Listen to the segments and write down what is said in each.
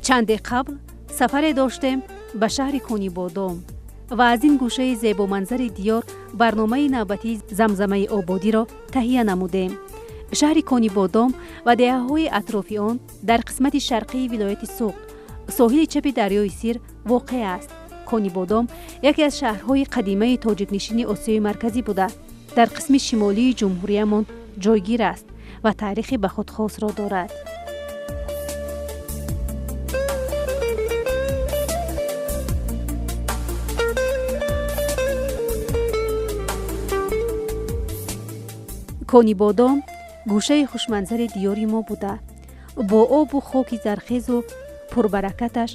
Чанде қабл сафаре доштем ба шаҳри Конибодом ва аз ин гӯшаи зебоманзари диёр барномаи навбатии замзамаи ободиро таҳия намудем. Шаҳри Конибодом ва деҳаҳои атрофи он дар қисмати шарқии вилояти Суғд, соҳили чапи дарёи Сир воқеъ аст. Конибодом яке аз шаҳрҳои қадимаи тоҷикнишини Осиёи Марказӣ буда, дар қисми шимолии ҷумҳуриямон ҷойгир аст ва таърихи ба худ хосро дорад. Конибодом гӯшаи хушманзари диёри мо буда, бо обу хоки зархезу пурбаракаташ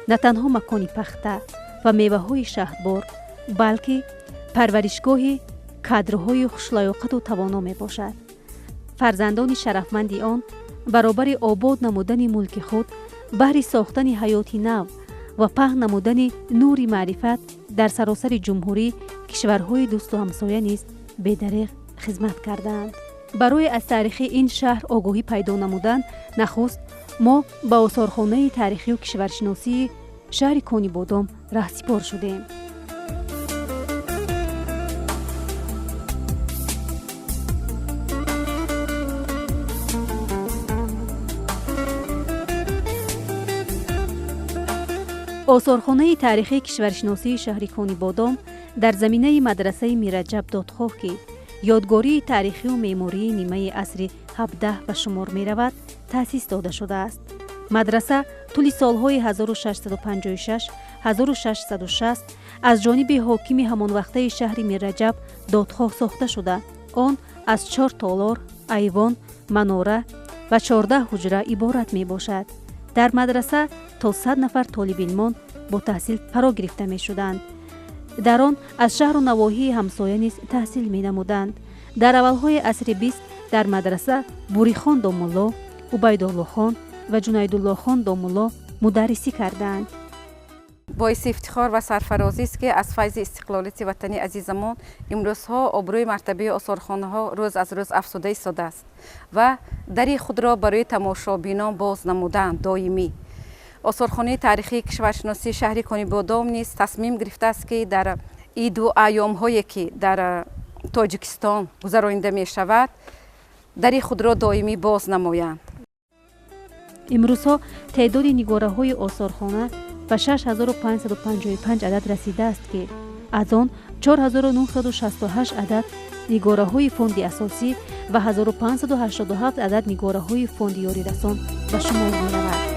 на танҳо макони пахта ва меваҳои шаҳдбор, балки парваришгоҳи кадрҳои хушлаёқату тавоно мебошад. Фарзандони шарафманди он баробари обод намудани мулки худ баҳри сохтани ҳаёти нав ва паҳн намудани нури маърифат дар саросари ҷумҳурӣ, кишварҳои дӯсту ҳамсоя низ бедареғ хизмат кардаанд. Барои аз таърихи ин шаҳр огоҳӣ пайдо намудан, нахуст мо ба осорхонаи таърихию кишваршиносии шаҳри Конибодом раҳсипор шудем. Осорхонаи таърихии кишваршиносии шаҳри Конибодом дар заминаи мадрасаи Мирраҷаб Додхоҳ, ки ёдгории таърихию меъмории нимаи асри 17 ба шумор меравад, таъсис дода шудааст. Мадраса тӯли солҳои 1656-1660 аз ҷониби ҳокими ҳамонвақтаи шаҳри Мирраҷаб Додхоҳ сохта шуда. Он аз 4 толор, айвон, манора ва 14 ҳуҷра иборат мебошад. Дар мадраса то 100 нафар толибилмон бо таҳсил фаро гирифта мешуданд. Дар он аз шаҳру навоҳии ҳамсоя низ таҳсил менамуданд. Дар аввалҳои асри 20 дар мадраса Бурихон домулло, Убайдуллохон ва Ҷунайдуллохон домулло мударрисӣ кардаанд. Боиси ифтихор ва сарфарозист, ки аз файзи истиқлолияти ватани азизамон имрӯзҳо обрӯи мартабаи осорхонаҳо рӯз аз рӯз афзуда истодааст ва дари худро барои тамошобинон боз намуданд доимӣ. Осорхонаи таърихии кишваршиносии шаҳри Конибодом низ тасмим гирифтааст, ки дар иду айёмҳое, ки дар Тоҷикистон гузаронида мешавад, дари худро доимӣ боз намоянд. Имрӯзҳо теъдоди нигораҳои осорхона ба 6555 адад расидааст, ки аз он 4968 адад нигораҳои фонди асосӣ ва 1587 адад нигораҳои фонди ёрирасон ба шумор меравад.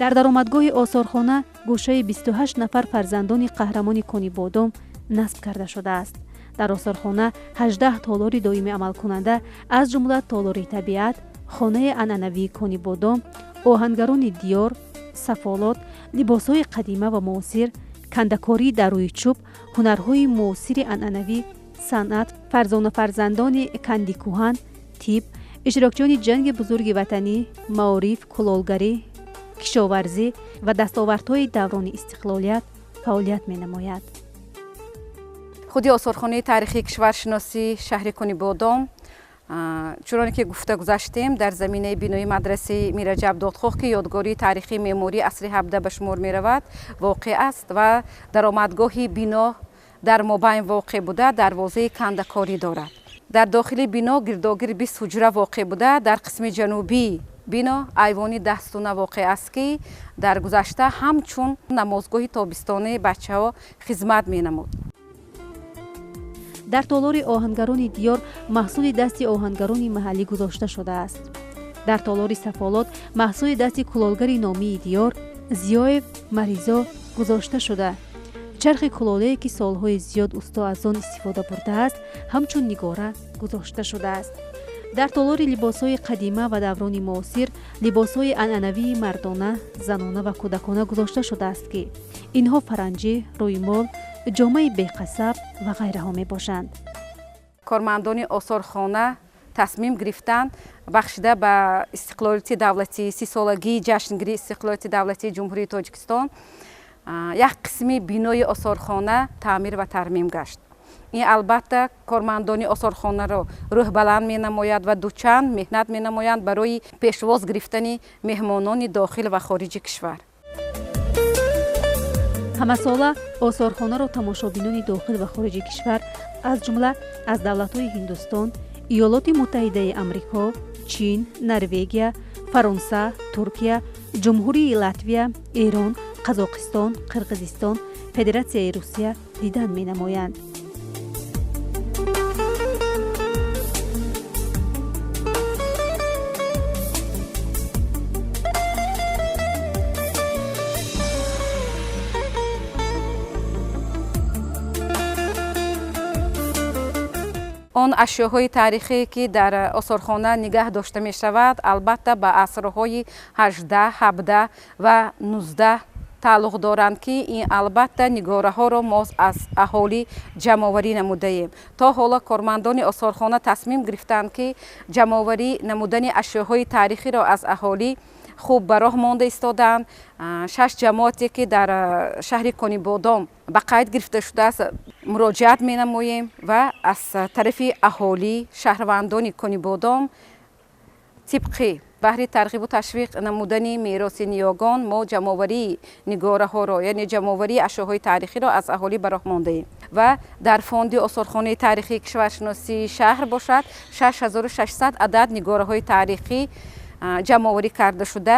Дар даромадгоҳи осорхона гӯшаи 28 нафар фарзандони қаҳрамони Конибодом насб карда шудааст. Дар осорхона 18 толори доимӣ амалкунанда, аз ҷумла толори табиат, хонаи анъанавии Конибодом, оҳангарони диёр, сафолот, либосҳои қадима ва муосир, кандакорӣ дар рӯи чӯб, ҳунарҳои муосири анъанавӣ, санъат, фарзонафарзандони кандикӯҳан, тиб, иштирокчиёни ҷанги бузурги ватанӣ, маориф, кулолгарӣ, кишоварзӣ ва дастовардҳои даврони истиқлолият фаъолият менамояд. Худи осорхонаи таърихии кишваршиносии шаҳри Конибодом, чуноне ки гуфта гузаштем, дар заминаи бинои мадрасаи Мирраҷаб Додхоҳ, ки ёдгории таърихии меъмории асри 17 ба шумор меравад, воқеъ аст ва даромадгоҳи бино дар мобайн воқеъ буда, дарвозаи кандакорӣ дорад. Дар дохили бино гирдогир 20 ҳуҷра воқеъ буда, дар қисми ҷанубии бино айвони 10 стуна воқеъ аст, ки дар гузашта ҳамчун намозгоҳи тобистонаи бачаҳо хизмат менамуд. Дар толори оҳангарони диёр маҳсули дасти оҳангарони маҳаллӣ гузошта шудааст. Дар толори сафолот маҳсули дасти кулолгари номии диёр Зиёев Маризо гузошта шуда, чархи кулолае, ки солҳои зиёд усто аз он истифода бурдааст, ҳамчун нигора гузошта шудааст. Дар толори либосҳои қадима ва даврони муосир либосҳои анъанавии мардона, занона ва кӯдакона гузошта шудааст, ки инҳо фаранҷӣ, рӯймол, ҷомаи беқасаб ва ғайраҳо мебошанд. Кормандони осорхона тасмим гирифтанд, бахшида ба истиқлолияти давлатӣ, 30-солагии ҷашнгирии истиқлолияти давлатии Ҷумҳурии Тоҷикистон, як қисми бинои осорхона таъмир ва тармим гашт. Ин албатта кормандони осорхонаро рӯҳбаланд менамояд ва дучанд меҳнат менамоянд барои пешвоз гирифтани меҳмонони дохил ва хориҷи кишвар. Ҳамасола осорхонаро тамошобинони дохил ва хориҷи кишвар, аз ҷумла аз давлатҳои Ҳиндустон, Иёлоти Муттаҳидаи Амрико, Чин, Норвегия, Фаронса, Туркия, Ҷумҳурии Латвия, Эрон, Қазоқистон, Қирғизистон, Федератсияи Русия дидан менамоянд. Он ашёҳои таърихие, ки дар осорхона нигаҳ дошта мешавад, албатта ба асрҳои 18, 17 ва 19 тааллуқ доранд, ки ин албатта нигораҳоро мо аз аҳолӣ ҷамъоварӣ намудаем. То ҳоло кормандони осорхона тасмим гирифтанд, ки ҷамъоварӣ намудани ашёҳои таърихиро аз аҳолӣ хуб ба роҳ монда истодаанд. Шаш ҷамоате, ки дар шаҳри Конибодом ба қайд гирифта шудааст, муроҷиат менамоем ва аз тарафи аҳолӣ, шаҳрвандони Конибодом, тибқи баҳри тарғибу ташвиқ намудани мероси ниёгон мо ҷамъоварии нигораҳоро, яъне ҷамъоварии ашёҳои таърихиро аз аҳолӣ ба роҳ мондаем. Ва дар фонди осорхонаи таърихии кишваршиносии шаҳр бошад, 6600 адад нигораҳои таърихӣ ҷамъоварӣ карда шуда,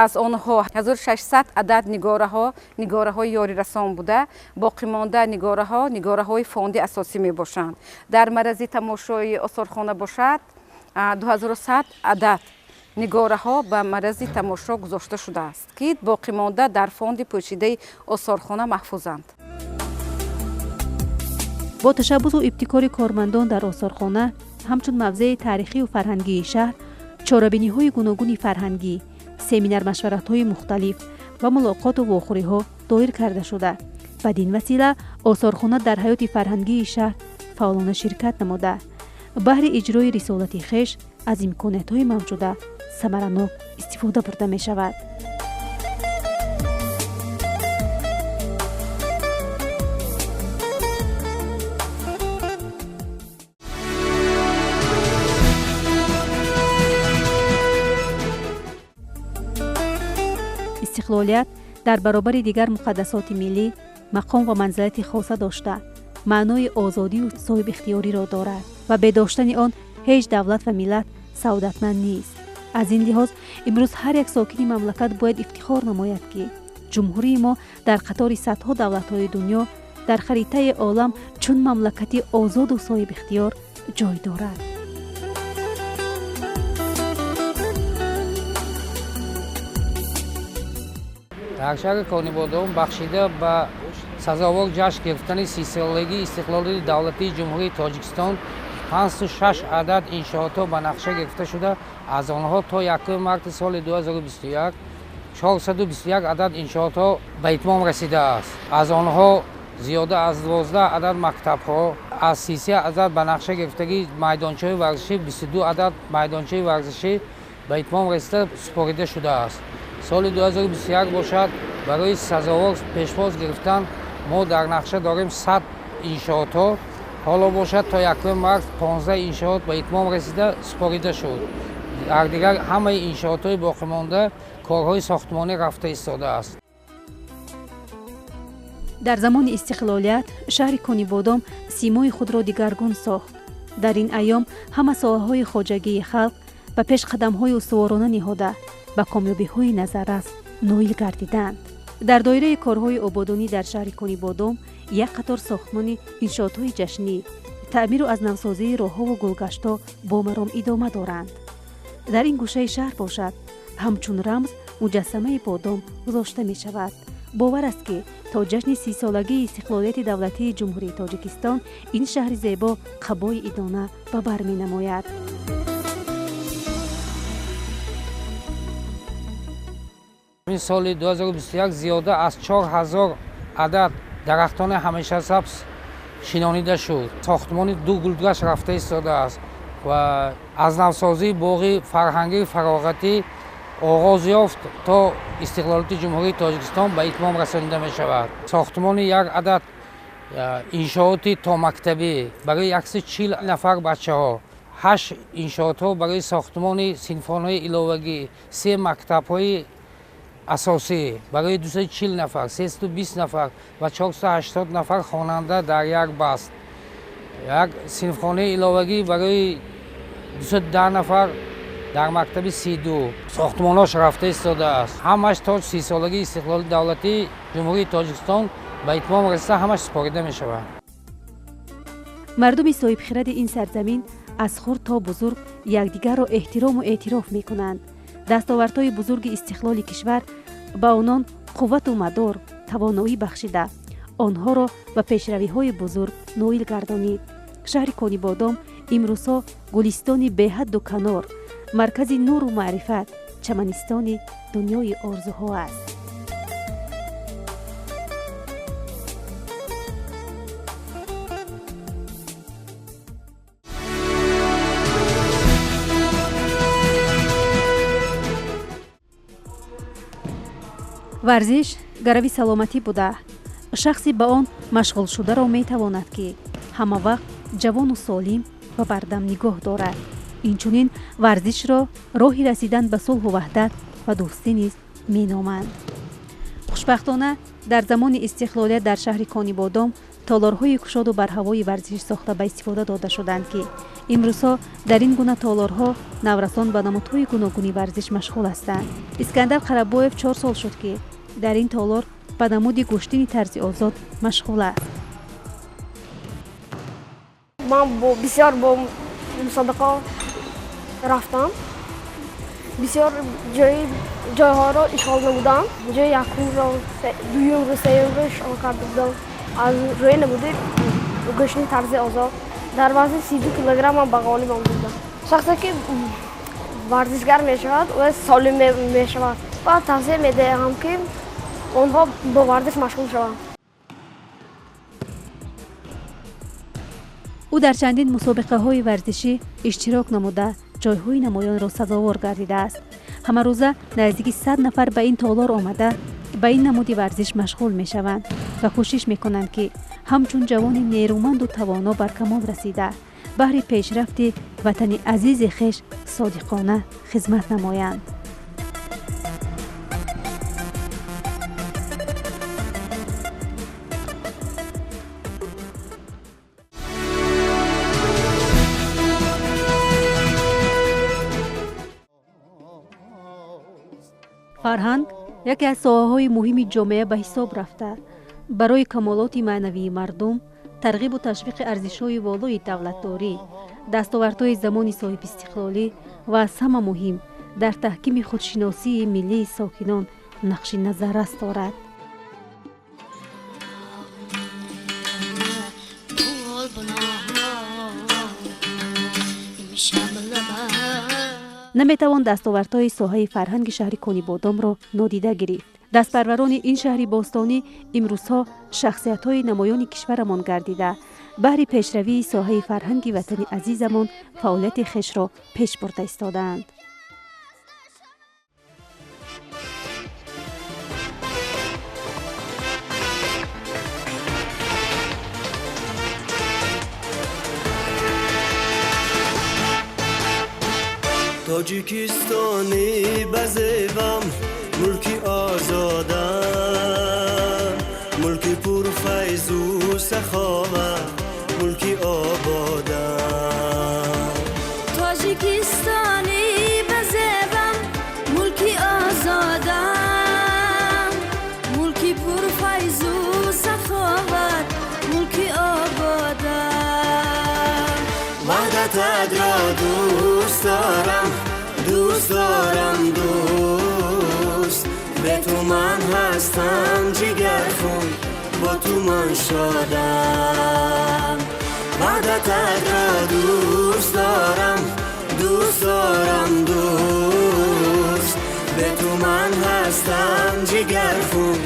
аз онҳо 1600 адад нигораҳо нигораҳои ёрирасон буда, боқимонда нигораҳо нигораҳои фонди асосӣ мебошанд. Дар маррази тамошои осорхона бошад, 2100 адад нигораҳо ба маррази тамошо гузошта шудааст, ки боқимонда дар фонди пӯшидаи осорхона маҳфузанд. Бо ташаббусу ибтикори кормандон дар осорхона ҳамчун мавзеи таърихию фарҳангии шаҳр чорабиниҳои гуногуни фарҳангӣ, семинар-машваратҳои мухталиф ва мулоқоту вохӯриҳо доир карда шуда, бадин васила осорхона дар ҳаёти фарҳангии шаҳр фаъолона ширкат намуда, баҳри иҷрои рисолати хеш аз имкониятҳои мавҷуда самаранок истифода бурда мешавад. Истиқлолият дар баробари дигар муқаддасоти миллӣ мақом ва манзилати хоса дошта, маънои озодию соҳибихтиёриро дорад ва бе доштани он ҳеҷ давлат ва миллат саодатманд нест. Аз ин лиҳоз имрӯз ҳар як сокини мамлакат бояд ифтихор намояд, ки ҷумҳурии мо дар қатори садҳо давлатҳои дунё дар харитаи олам чун мамлакати озоду соҳибихтиёр ҷой дорад. Дар шаҳри Конибодом бахшида ба сазовор ҷашн гирифтани 30-солагии истиқлолияти давлатии Ҷумҳурии Тоҷикистон 56 адад иншоотҳо ба нақша гирифта шуда, аз онҳо то 1 марти соли 2021 421 адад иншоотҳо ба итмом расидааст. Аз онҳо зиёда аз 12 адад мактабҳо, аз 33 адад ба нақша гирифтагии майдончаҳои варзишӣ, 22 адад майдончаи варзишӣ ба итмом расида супорида шудааст. Соли 2021 бошад, барои сазовор пешвоз гирифтан мо дар нақша дорем 100 иншоотҳо. Ҳоло бошад то 1 март 15 иншоот ба итмом расида супорида шуд. Дар дигар ҳамаи иншоотҳои боқимонда корҳои сохтмонӣ рафта истодааст. Дар замони истиқлолият шаҳри Конибодом симои худро дигаргун сохт. Дар ин айём ҳама соҳаҳои хоҷагии халқ ба пешқадамҳои устуворона ниҳода ба комёбиҳои назаррас ноил гардиданд. Дар доираи корҳои ободонӣ дар шаҳри Конибодом як қатор сохтмони иншоотҳои ҷашнӣ, таъмиру аз навсозии роҳҳову гулгаштҳо бо маром идома доранд. Дар ин гӯшаи шаҳр бошад, ҳамчун рамз муҷассамаи бодом гузошта мешавад. Бовар аст, ки то ҷашни 30-солагии истиқлолияти давлатии Ҷумҳурии Тоҷикистон ин шаҳри зебо қабои идона ба бар менамояд. Ин соли 2021 зиёда аз 4000 адад дарахтони ҳамешасабз шинонида шуд. Сохтмони ду гулгашт рафта истодааст ва аз навсозии боғи фарҳангии фароғатӣ оғоз ёфт, то истиқлолияти Ҷумҳурии Тоҷикистон ба итмом расонида мешавад. Сохтмони як адад иншооти томактабӣ барои 140 нафар бачаҳо, ҳашт иншоотҳо барои сохтмони синфхонаҳои иловагӣ, се мактабҳои асосӣ барои 240 нафар, 320 нафар ва 480 нафар хонанда дар як баст, як синфхонаи иловагӣ барои 210 нафар дар мактаби 32 сохтмонҳош рафта истодааст. Ҳамаш то 30-солагии истиқлоли давлатии Ҷумҳурии Тоҷикистон ба итмом расида, ҳамаш супорида мешавад. Мардуми соҳибхиради ин сарзамин аз хурд то бузург якдигарро эҳтирому эътироф мекунанд. Дастовардҳои бузурги истиқлоли кишвар ба онон қуввату мадор, тавоноӣ бахшида, онҳоро ба пешравиҳои бузург ноил гардонид. Шаҳри Конибодом имрӯзҳо гулистони беҳадду канор, маркази нуру маърифат, чаманистони дунёи орзуҳо аст. Варзиш гарави саломатӣ буда, шахси ба он машғулшударо метавонад, ки ҳама вақт ҷавону солим ва бардам нигоҳ дорад. Инчунин варзишро роҳи расидан ба сулҳу ваҳдат ва дӯстӣ низ меноманд. Хушбахтона, дар замони истиқлолият дар шаҳри Конибодом толорҳои кушоду барҳавои варзишӣ сохта ба истифода дода шуданд, ки имрӯзҳо дар ин гуна толорҳо наврасон ба намудҳои гуногуни варзиш машғул ҳастанд. Искандар Қарабоев 4 сол шуд, ки дар ин толор ба намуди гӯштини тарзи озод машғул аст. Ман бисёр бо мусобиқа рафтам, бисёр ҷойҳоро ишғол намудам. Ҷои якумро, дуюмро, сеюмро ишғол карда будам аз рӯи намуди гӯштини тарзи озод. Дар вазни 32 килограмм ман ба ғолиб омадам. Шахсе ки варзишгар мешавад, ӯ солим мешавад ва тавсия медиҳам, ки онҳо бо варзиш машғул шаванд. Ӯ дар чандин мусобиқаҳои варзишӣ иштирок намуда, ҷойҳои намоёнро сазовор гардидааст. Ҳамарӯза наздики 100 нафар ба ин толор омада, ба ин намуди варзиш машғул мешаванд ва кӯшиш мекунанд, ки ҳамчун ҷавони нерӯманду тавоно бар камол расида, баҳри пешрафти ватани азизи хеш содиқона хизмат намоянд. Фарҳанг яке аз соҳаҳои муҳими ҷомеа ба ҳисоб рафта, барои камолоти маънавии мардум, тарғибу ташвиқи арзишҳои волои давлатдорӣ, дастовардҳои замони соҳибистиқлолӣ ва аз ҳама муҳим дар таҳкими худшиносии миллии сокинон нақши назаррас дорад. Наметавон дастовардҳои соҳаи фарҳанги шаҳри Конибодомро нодида гирифт. Дастпарварони ин шаҳри бостонӣ имрӯзҳо шахсиятҳои намоёни кишварамон гардида, баҳри пешравии соҳаи фарҳанги ватани азизамон фаъолияти хешро пеш бурда истодаанд. Тоҷикистони базебам, мулки озода, мулки пурфайзу сахова, мулки обода. Тоҷикистони базебам, мулки озода, мулки пурфайзу саховат, мулки обода. Ваҳдататро дӯст дорам, дӯст дорам, дӯст. Бе ту ман ҳастам ҷигархун, бо ту ман шодам. Ваҳдатат ро дӯст дорам, дӯст дорам, дӯст. Бе ту ман ҳастам ҷигархун,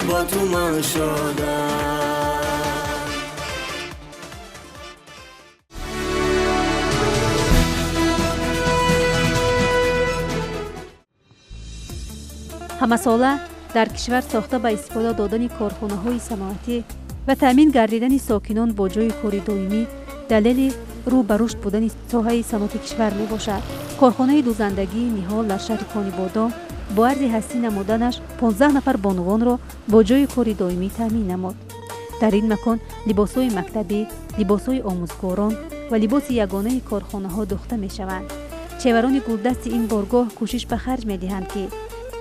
бо ту ман шодам. Ҳамасола дар кишвар сохта ба истифода додани корхонаҳои саноатӣ ва таъмин гардидани сокинон бо ҷойи кори доимӣ далели рӯ ба рушд будани соҳаи саноати кишвар мебошад. Корхонаи дӯзандагии Ниҳол дар шаҳри Конибодом бо арзи ҳастӣ намуданаш 15 нафар бонувонро бо ҷойи кори доимӣ таъмин намуд. Дар ин макон либосҳои мактабӣ, либосҳои омӯзгорон ва либоси ягонаи корхонаҳо дӯхта мешаванд. Чеварони гулдасти ин боргоҳ кӯшиш ба харҷ медиҳанд, ки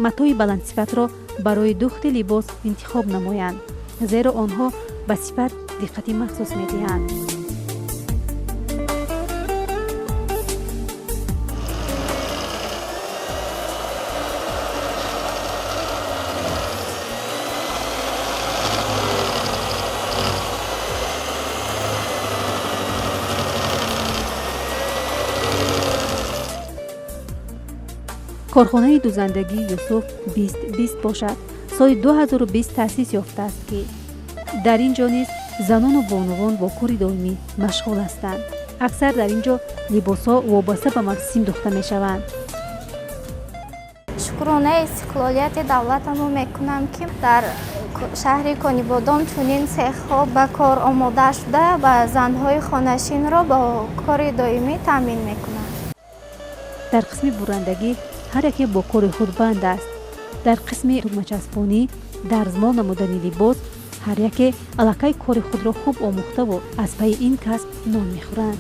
матои баландсифатро барои дӯхти либос интихоб намоянд, зеро онҳо ба сифат диққати махсус медиҳанд. Корхонаи дӯзандагии Юсуф 2020 бошад, соли 2020 таъсис ёфтааст, ки дар ин ҷо низ занону бонувон бо кори доимӣ машғул ҳастанд. Аксар дар ин ҷо либосҳо вобаста ба мавсим дӯхта мешаванд. Шукронаи истиқлолияти давлатамо мекунам, ки дар шаҳри Конибодом чунин цехҳо ба кор омода шуда ва занҳои хонашинро бо кори доимӣ таъмин мекунанд. Дар қисми бурандагӣ ҳар яке бо кори худ банд аст. Дар қисми тугмачаспонӣ, дарзмол намудани либос ҳар яке аллакай кори худро хуб омӯхтаву аз пайи ин касб нон мехӯранд.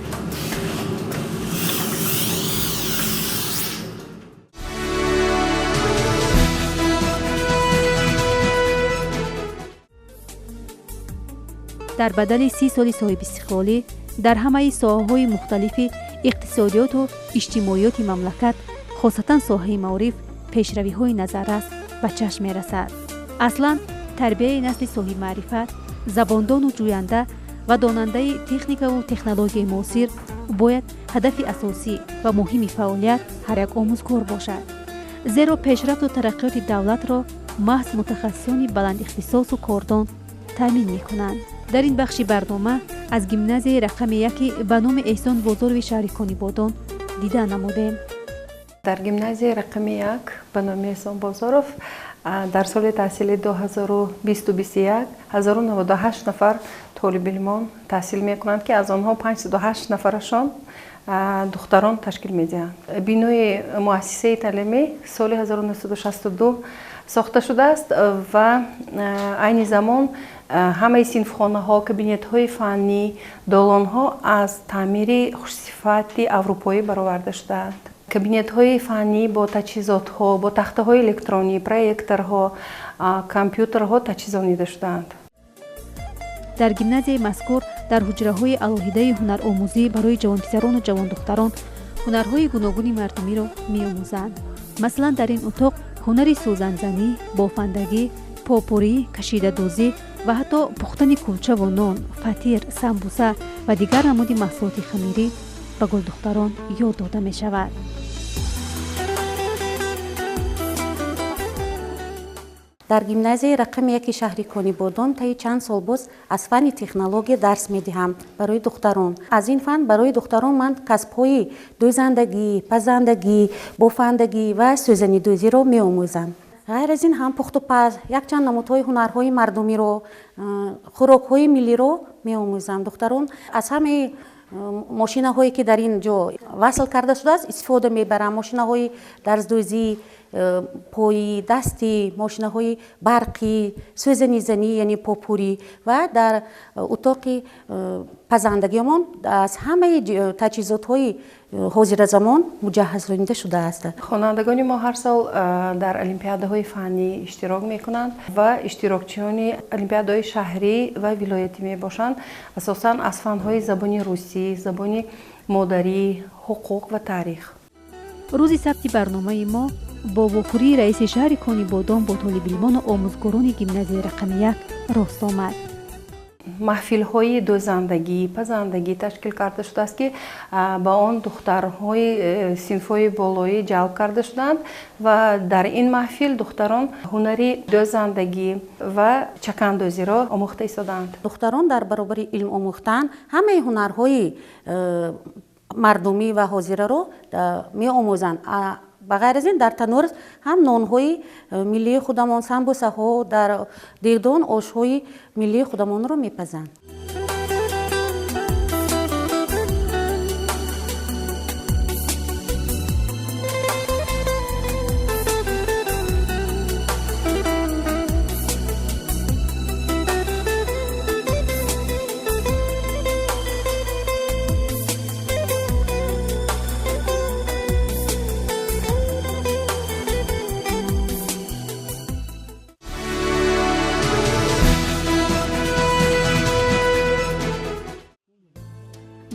Дар бадали 30 соли соҳибистиқлолӣ дар ҳамаи соҳаҳои мухталифи иқтисодиёту иҷтимоиёти мамлакат, хосатан соҳаи маориф, пешравиҳои назаррас ба чашм мерасад. Аслан тарбияи насли соҳибмаърифат, забондону ҷӯянда ва донандаи техникаву технологияи муосир бояд ҳадафи асосӣ ва муҳими фаъолият ҳар як омӯзгор бошад, зеро пешрафту тараққиёти давлатро маҳз мутахассисони баландихтисосу кордон таъмин мекунанд. Дар ин бахши барнома аз гимназияи рақами яки ба номи Эҳсон Бозорови шаҳри Конибодом дида намудем. Дар гимназияи рақами 1 ба номи Эҳсон Бозоров дар соли таҳсили 2020-21 1098 нафар толибилмон таҳсил мекунанд, ки аз онҳо 508 нафарашон духтарон ташкил медиҳанд. Бинои муассисаи таълимӣ соли 1962 сохта шудааст ва айни замон ҳамаи синфхонаҳо, кабинетҳои фаннӣ, долонҳо аз таъмири хушсифати аврупоӣ бароварда шудаанд. Кабинетҳои фаннӣ бо таҷҳизотҳо, бо тахтаҳои электронӣ, проекторҳо, компютерҳо таҷҳизонида шудаанд. Дар гимназияи мазкур дар ҳуҷраҳои алоҳидаи ҳунаромӯзӣ барои ҷавонписарону ҷавондухтарон ҳунарҳои гуногуни мардумиро меомӯзанд. Масалан, дар ин утоқ ҳунари сӯзанзанӣ, бофандагӣ, попурӣ, кашидадӯзӣ ва ҳатто пухтани кулчаву нон, фатир, самбуса ва дигар намуди маҳсулоти хамирӣ ба гулдухтарон ёд дода мешавад. Дар гимназияи рақами 1 шаҳри Конибодом таи чанд сол боз аз фанни технология дарс медиҳам барои духтарон. Аз ин фан барои духтарон ман касбҳои дӯзандагӣ, пазандагӣ, бофандагӣ ва сӯзанидӯзиро меомӯзам. Ғайр аз ин ҳам пухтупаз, якчанд намудҳои ҳунарҳои мардумиро, хӯрокҳои миллиро меомӯзам. Духтарон аз ҳамаи мошинаҳое ки дар ин ҷо васл карда шудааст истифода мебарам. Мошинаҳои дарздӯзӣ, пои, дастӣ, мошинаҳои барқӣ, сӯзанизанӣ, яъне попурӣ ва дар утоқи пазандагиамон аз ҳамаи таҷҳизотҳои ҳозиразамон муҷаҳҳазонида шудааст. Хонандагони мо ҳар сол дар олимпиадаҳои фаннӣ иштирок мекунанд ва иштирокчиёни олимпиадаҳои шаҳрӣ ва вилоятӣ мебошанд, асосан аз фанҳои забони русӣ, забони модарӣ, ҳуқуқ ва таърих. Рӯзи сабти барномаи мо бо вохӯрии раиси шаҳри Конибодом бо толибилмону омӯзгорони гимназияи рақами 1 рост омад. Маҳфилҳои дӯзандагӣ, пазандагӣ ташкил карда шудааст, ки ба он духтарҳои синфҳои болоӣ ҷалб карда шуданд ва дар ин маҳфил духтарон ҳунари дӯзандагӣ ва чакандӯзиро омӯхта истодаанд. Духтарон дар баробари илм омӯхтан ҳамаи ҳунарҳои мардумӣ ва ҳозираро меомӯзанд. Ба ғайр аз ин дар танур ҳам нонҳои миллии худамон, самбусаҳо, дар дегдон ошҳои миллии худамонро мепазанд.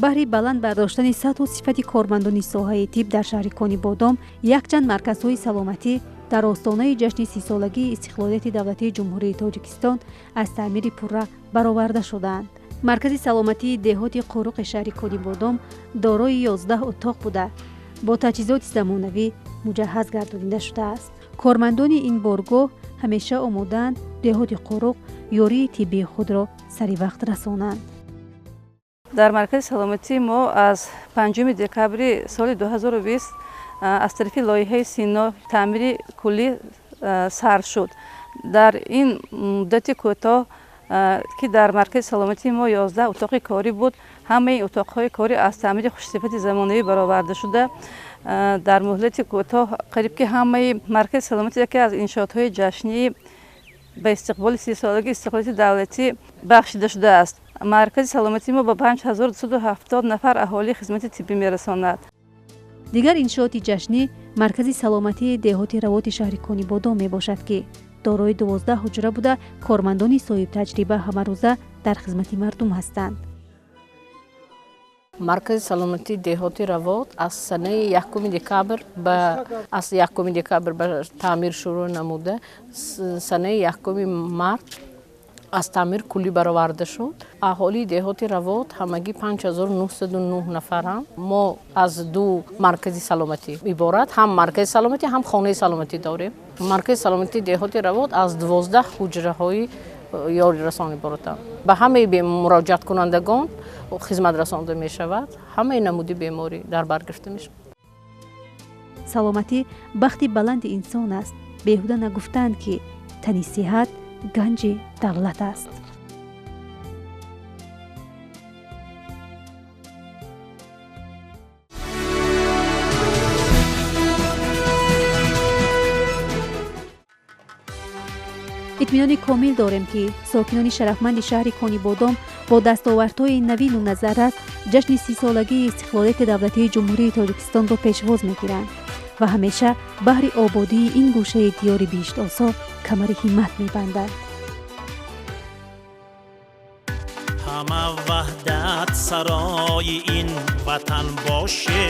Баҳри баланд бардоштани сатҳу сифати кормандони соҳаи тиб дар шаҳри Конибодом якчанд марказҳои саломатӣ дар остонаи ҷашни 30-солагии истиқлолияти давлатии Ҷумҳурии Тоҷикистон аз таъмири пурра бароварда шудаанд. Маркази саломатии деҳоти Қуруқи шаҳри Конибодом дорои 11 утоқ буда, бо таҷҳизоти замонавӣ муҷаҳҳаз гардонида шудааст. Кормандони ин боргоҳ ҳамеша омодаанд деҳоти Қуруқ ёрии тиббии худро сари вақт расонанд. Дар маркази саломатии мо аз 5 декабри соли 2020 аз тарафи лоиҳаи Сино таъмири куллӣ сар шуд. Дар ин муддати кӯтоҳ, ки дар маркази саломатии мо 11 утоқи корӣ буд, ҳамаи утоқҳои корӣ аз таъмири хушсифати замонавӣ бароварда шуда, дар муҳлати кӯтоҳ қариб ки ҳамаи маркази саломатӣ яке аз иншоотҳои ҷашнии ба истиқболи 30-солагии истиқлолияти давлатӣ бахшида шудааст. Маркази саломатии мо ба 5270 нафар аҳолӣ хизмати тиббӣ мерасонад. Дигар иншооти ҷашнӣ маркази саломатии деҳоти Равоти шаҳри Конибодом мебошад, ки дорои 12 ҳуҷра буда, кормандони соҳибтаҷриба ҳамарӯза дар хизмати мардум ҳастанд. Маркази саломатии деҳоти Равот аз санаи 1 декабр аз 1 декабр ба таъмир шурӯъ намуда, санаи 1 март аз таъмир куллӣ бароварда шуд. Аҳолии деҳоти Равот ҳамагӣ 5909 нафаранд. Мо аз ду маркази саломатӣ иборат, ҳам маркази саломатӣ, ҳам хонаи саломатӣ дорем. Маркази саломатии деҳоти Равот аз 12 ҳуҷраҳои ёрирасон иборатанд. Ба ҳамаи муроҷиаткунандагон хизмат расонда мешавад, ҳамаи намуди беморӣ дар бар гирифта мешавад. Саломатӣ бахти баланди инсон аст. Беҳуда нагуфтаанд, ки тани сиҳат ганҷи давлат аст. Итминони комил дорем, ки сокинони шарафманди шаҳри Конибодом бо дастовардҳои навину назаррас ҷашни 30-солагии истиқлолияти давлатии Ҷумҳурии Тоҷикистонро пешвоз мегиранд ва ҳамеша баҳри ободии ин гӯшаи диёри биҳиштосо камари ҳиммат мебанданд. Ҳама ваҳдат сарои ин ватан боше,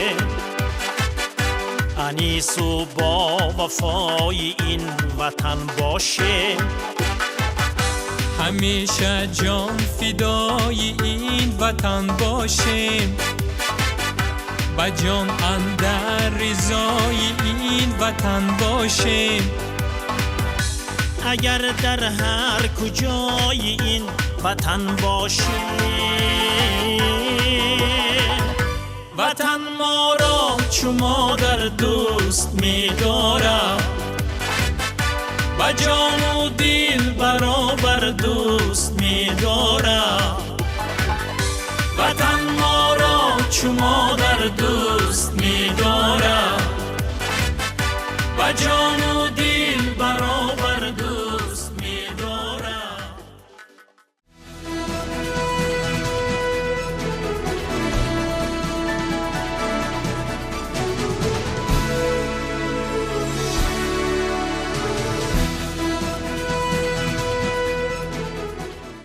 анису бо вафои ин ватан боше, ҳамеша ҷон фидои ин ватан бошем, ба ҷон андар ризои ин ватан бошем. Агар дар ҳар куҷои ин ватан бошем, ватан моро чу модар дӯст медорад, ба ҷону дил баробар дӯст медорад. Ватан моро чу модар дӯст медорад, ба ҷону дил